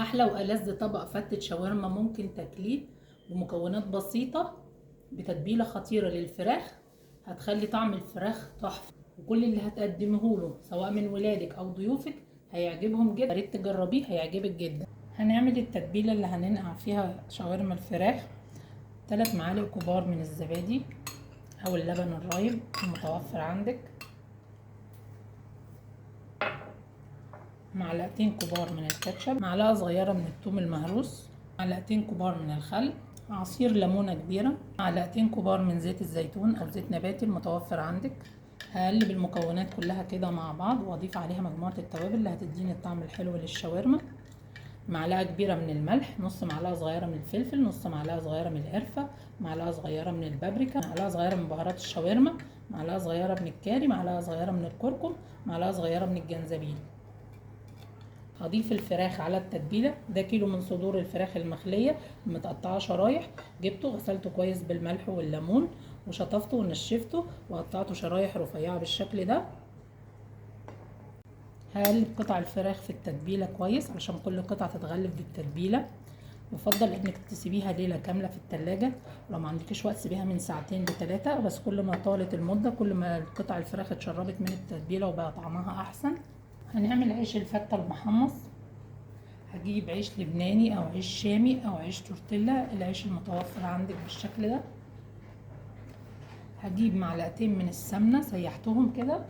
احلى والذ طبق فتة شاورما ممكن تاكليه بمكونات بسيطة بتتبيله خطيرة للفراخ، هتخلي طعم الفراخ تحفة، وكل اللي هتقدمه له سواء من ولادك او ضيوفك هيعجبهم جدا. يا ريت تجربيه هيعجبك جدا. هنعمل التتبيله اللي هننقع فيها شاورما الفراخ. 3 معالق كبار من الزبادي او اللبن الرايب المتوفر عندك، معلقتين كبار من الكاتشب، معلقه صغيرة من الثوم المهروس، معلقتين كبار من الخل، عصير ليمونه كبيرة، معلقتين كبار من زيت الزيتون او زيت نباتي المتوفر عندك. هقلب المكونات كلها كده مع بعض واضيف عليها مجموعة التوابل اللي هتديني الطعم الحلو للشاورما. معلقه كبيرة من الملح، نص معلقه صغيرة من الفلفل، نص معلقه صغيرة من القرفه، معلقه صغيرة من البابريكا، معلقه صغيرة من بهارات الشاورما، معلقه صغيرة من الكاري، معلقه صغيرة من الكركم، معلقه صغيرة من الجنزبيل. هضيف الفراخ على التتبيله. ده كيلو من صدور الفراخ المخليه متقطعه شرايح، جبته غسلته كويس بالملح والليمون وشطفته ونشفته وقطعته شرايح رفيعة بالشكل ده. هقلب قطع الفراخ في التتبيله كويس علشان كل قطعه تتغلف بالتتبيله. يفضل انك تسيبيها ليلة كاملة في التلاجة، لو ما عندكيش وقت سيبيها من ساعتين ل3، بس كل ما طالت المدة كل ما قطع الفراخ اتشربت من التتبيله وبقى طعمها احسن. هنعمل عيش الفته المحمص. هجيب عيش لبناني او عيش شامي او عيش تورتيلا، العيش المتوفر عندك بالشكل ده. هجيب معلقتين من السمنة سيحتهم كده،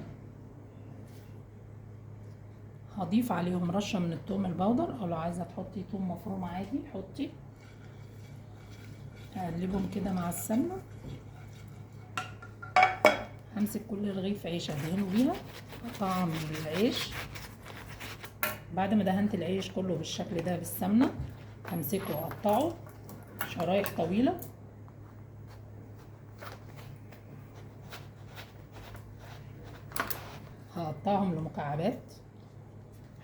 هضيف عليهم رشه من الثوم البودر، او لو عايزه تحطي ثوم مفروم عادي حطي. هقلبهم كده مع السمنة. همسك كل رغيف عيش ادهنه بيها طعم العيش. بعد ما دهنت العيش كله بالشكل ده بالسمنه، همسكه واقطعه شرايح طويلة. هقطعهم لمكعبات.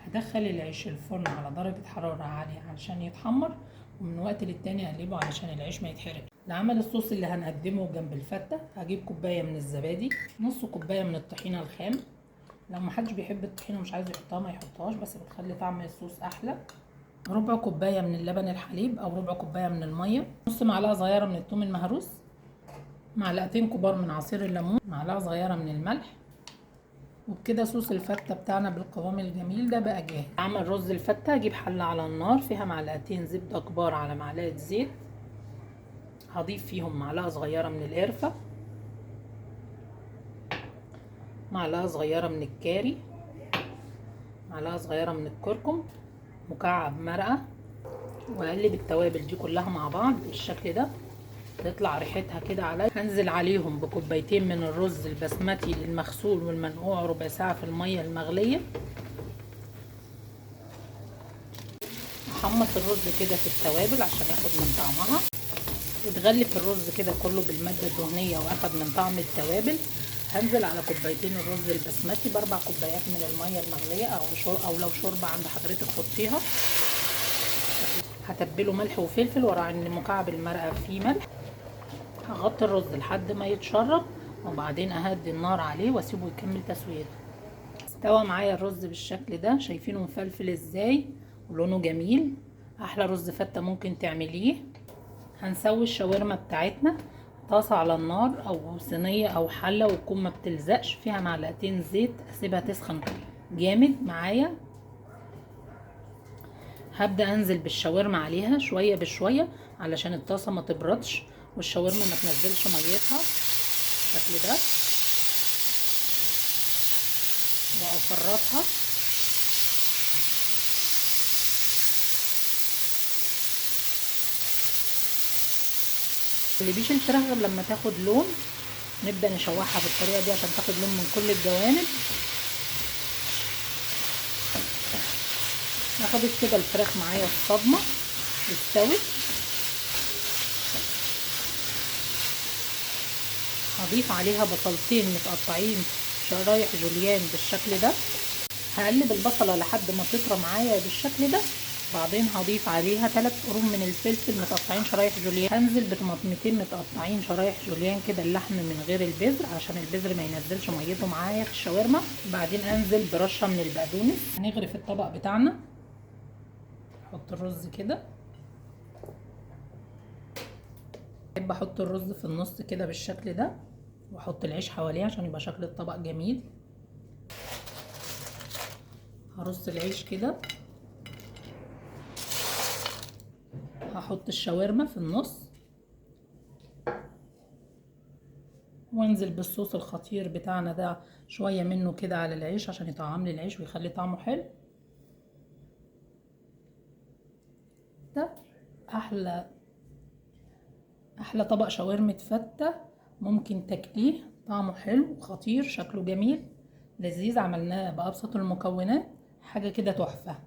هدخل العيش الفرن على درجة حرارة عالية علشان يتحمر، ومن وقت للتاني اقلبه علشان العيش ما يتحرق. لعمل الصوص اللي هنقدمه جنب الفتة، هجيب كوباية من الزبادي، نص كوباية من الطحينة الخام. لو محدش بيحب الطحينة ومش عايز يحطها ما يحطهاش، بس بتخلي طعم الصوص احلى. ربع كوباية من اللبن الحليب او ربع كوباية من المية، نص معلقة صغيرة من الثوم المهروس، معلقتين كبار من عصير الليمون، معلقة صغيرة من الملح. وبكده صوص الفتة بتاعنا بالقوام الجميل ده بقى جاهز. عمل رز الفتة، اجيب حلة على النار فيها معلقتين زبدة كبار على معلقة زيت، هضيف فيهم معلقة صغيرة من القرفة، معلقة صغيرة من الكاري، معلقة صغيرة من الكركم، مكعب مرقة، واقلب التوابل دي كلها مع بعض بالشكل ده تطلع ريحتها كده عليا. هنزل عليهم بكوبايتين من الرز البسمتي المغسول والمنقوع ربع ساعة في المية المغلية. احمص الرز كده في التوابل عشان ياخد من طعمها. اتغلف الرز كده كله بالمادة الدهنية واخد من طعم التوابل. هنزل على كوبايتين الرز البسمتي ب4 كوبايات من المية المغلية، او لو شوربة عند حضرتك حطيها. هتبله ملح وفلفل، وراعي ان مكعب المرقة فيه ملح. هغطي الرز لحد ما يتشرب، وبعدين اهدي النار عليه واسيبه يكمل تسويته. استوى معايا الرز بالشكل ده، شايفينه مفلفل ازاي ولونه جميل. احلى رز فتة ممكن تعمليه. هنسوي الشاورما بتاعتنا. طاسة على النار او صينية او حلة وتكون ما بتلزقش، فيها معلقتين زيت، اسيبها تسخن جامد معايا. هبدأ انزل بالشاورما عليها شوية بشوية علشان الطاسة ما تبردش والشاورما ما تنزلش ميتها بالشكل ده، وافرطها. متقلبيش الفراخ غير لما تاخد لون، نبدأ نشوحها بالطريقة دي عشان تاخد لون من كل الجوانب. اخدت كده الفراخ معايا الصدمة، استوت. هضيف عليها بصلتين متقطعين شرايح جوليان بالشكل ده. هقلب البصلة لحد ما تطرى معايا بالشكل ده، بعدين هضيف عليها 3 قرون من الفلفل متقطعين شرايح جوليان. هنزل بطماطمتين متقطعين شرايح جوليان كده، اللحم من غير البذر عشان البذر ما ينزلش ميته معايا في الشاورما. بعدين انزل برشه من البقدونس. هنغرف الطبق بتاعنا، نحط احط الرز كده، بحب احط الرز في النص كده بالشكل ده، واحط العيش حواليه عشان يبقى شكل الطبق جميل. هرص العيش كده، هحط الشاورما في النص، وانزل بالصوص الخطير بتاعنا ده شوية منه كده على العيش عشان يطعم لي العيش ويخلي طعمه حلو. ده احلى طبق شاورما فتة ممكن تاكليه، طعمه حلو وخطير، شكله جميل لذيذ، عملناه بأبسط المكونات، حاجة كده تحفة.